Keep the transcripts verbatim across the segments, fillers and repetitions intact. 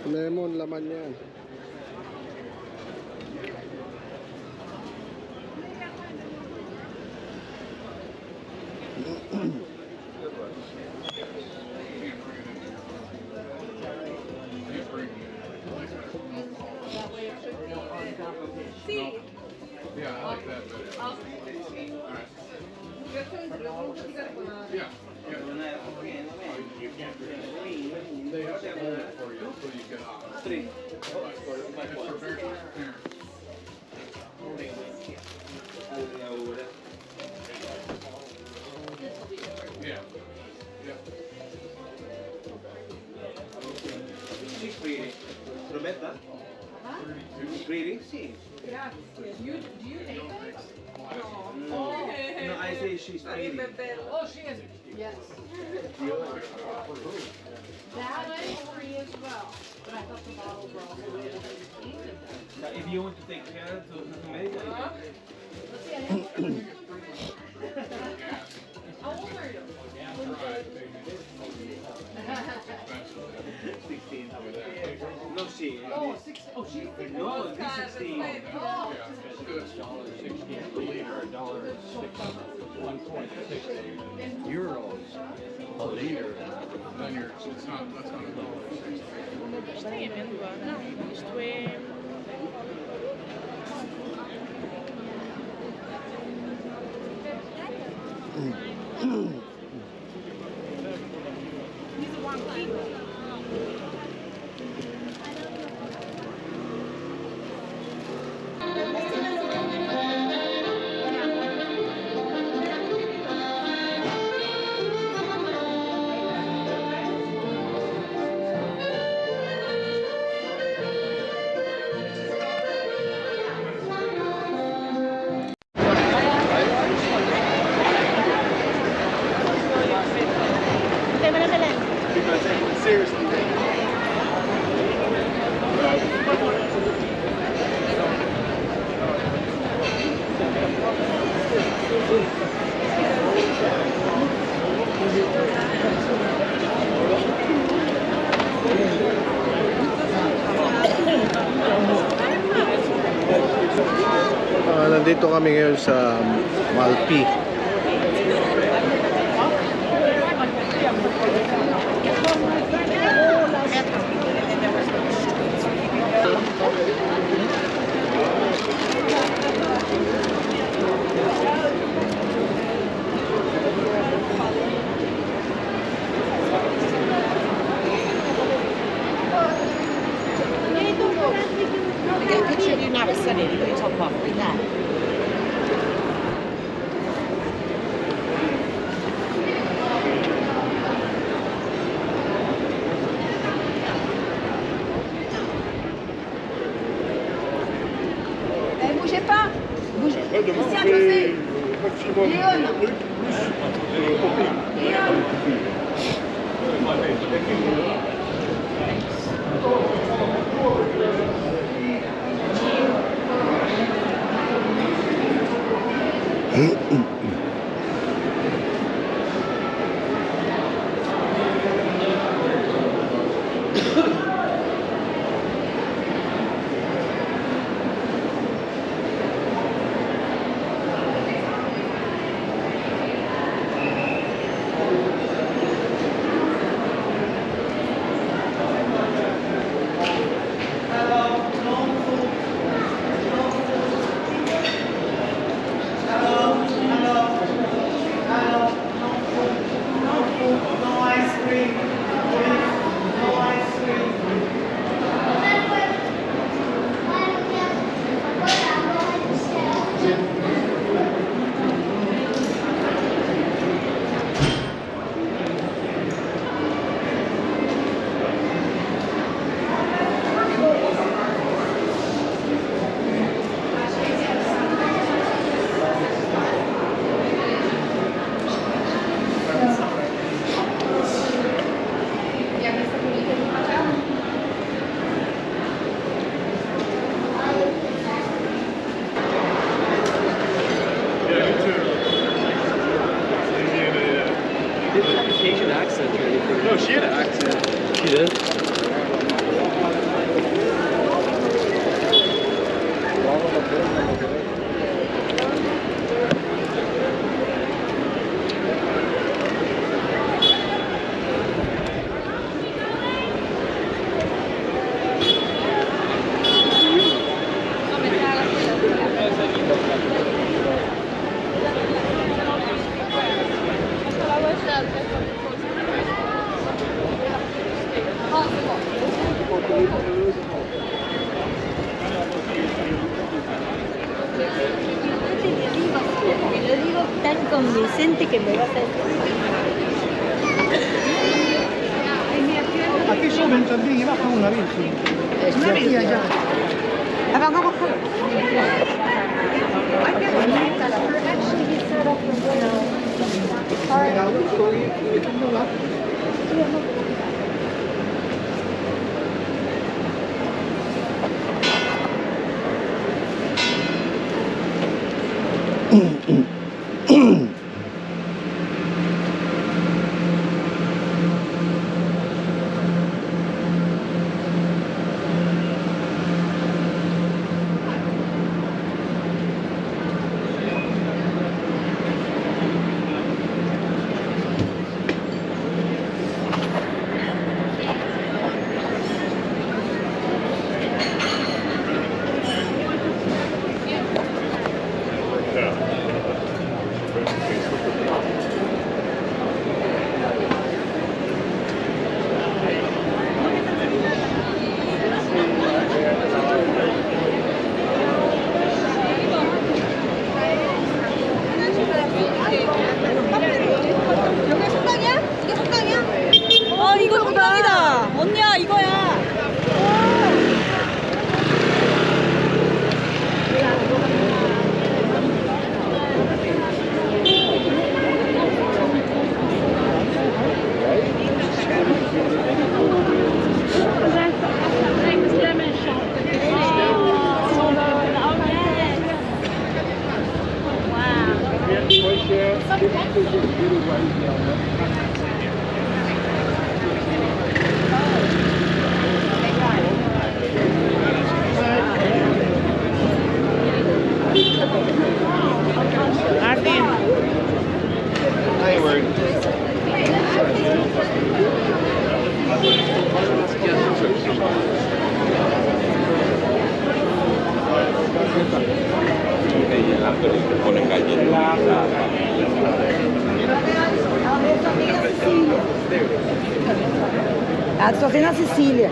Lemon, laman yan. Yeah, I like that better. All right. Yeah, yeah. You can't do that. They have to hold it for you until you get off. Three. It's for, it's for parents. Yeah. Yeah. She's pretty. Roberta? Huh? Pretty? Sì. Grazie. You, do you name it? No. No, I say she's pretty. Oh, she is. Yes. That is pretty as well. But I thought the bottles were also. Now, if you want to take care to, to make it, How old are you? Sixteen. No, she. Oh, six. Oh, she. No, this sixteen. Oh. Sixteen. One point six euros a liter. Then you're, it's not, that's not a dollar. Что именно? Ну, что им? Seriously. Ah, nandito kami ngayon sa Malpi. Get a picture of you not sitting, but you talk about free guy. Eh, bougez pas. Bougez. Christian, José. Léon. Léon. Te lo digo, te lo digo tan convincente que me vas a Aquí suben también y bajan una vez, sí. Una vez ya. 어, 이거 vodka이다. 언니야, 이거야. Atin. Ay, word. At Sofina Cecilia.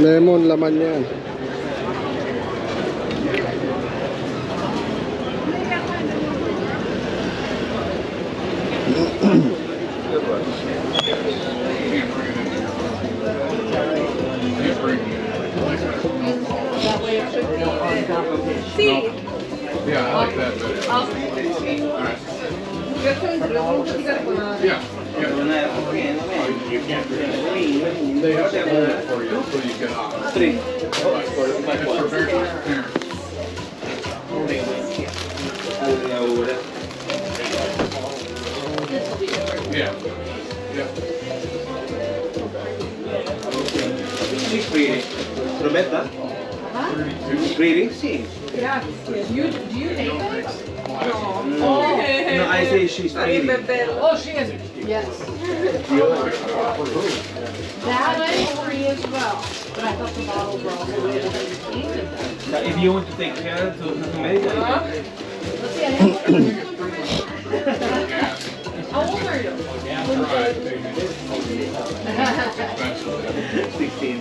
Lemon, laman yan. Sì. Yeah, I like that better. All right. Yeah, yeah. They have to hold it for you so you can, uh, three. It's for, it's for parents. Yeah. Yeah. Robetta? Really? See. Grazie. You, do you make it? No. No, I say she's pretty. Oh, she is. Yes. That is pretty as well. But I thought the bottle girl. Now, if you want to take care to, to make it, how old are you? Sixteen.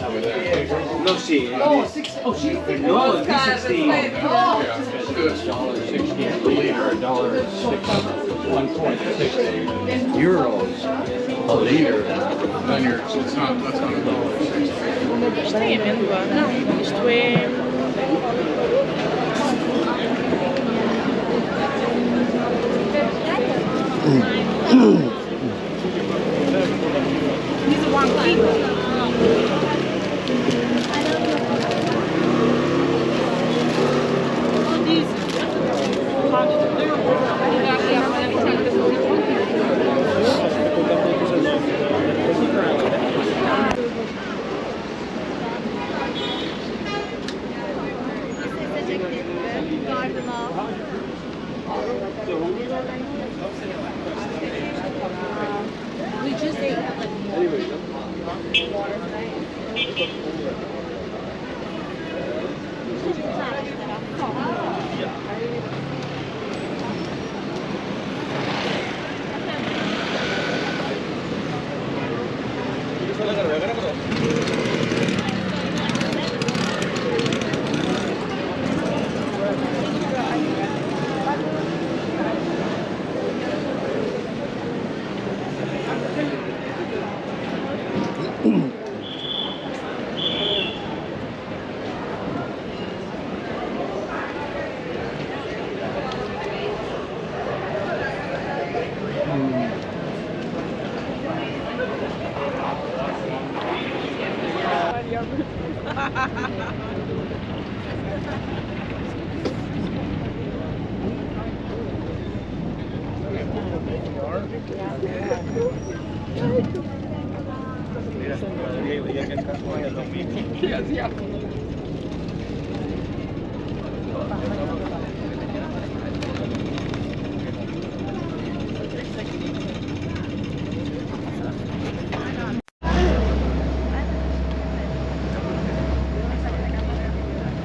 No, she. Oh, six. Oh, she's sixteen. No, this is sixteen. Oh. Sixteen. A liter, a dollar six, one point six euros a liter. Then you're, it's not, that's not a dollar six. Gusto yung yun ba? Gusto yung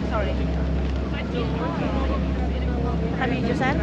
Sorry. Naka-video, sir?